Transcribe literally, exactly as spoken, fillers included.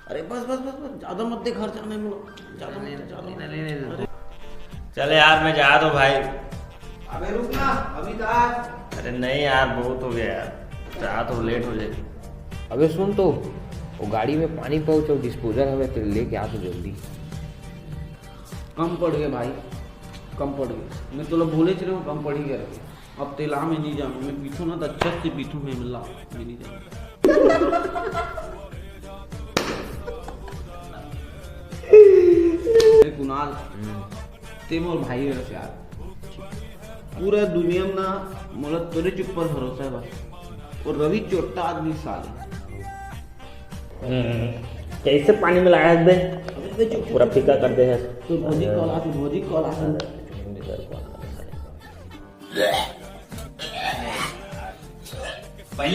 अरे बस बस बस बस, ज्यादा मत दे, घर जाने में ज्यादा मत दे, ज्यादा मत दे। अरे चल यार, मैं जा दो भाई। अबे रुक ना, अभी तो आज। अरे नहीं यार, बहुत हो गया यार, रात हो, लेट हो जाएगी। अबे सुन तो, वो गाड़ी में पानी पाउच और डिस्पोजल हवे, तेला लेके आ तो जल्दी। कम पड़ गए भाई, कम पड़ गए। मैं तोला बोले च रहे हूँ, कम पड़ ही गया। अब तेला मैं नहीं जाऊँ, मैं पीछू ना तो अच्छा से पीछू मैं मिला, मैं नहीं जाऊँ। ए कुणाल, ते मोर भाई हरस यार। पूरा दुनिया में ना मोला तोरे ऊपर भरोसा है बस। और रवि चोट्टा आदमी साले। हम्म, कैसे पानी में लाया है बे? पूरा फीका कर दे है। तो भौजी कॉल आ, तो भौजी कॉल आ। पहली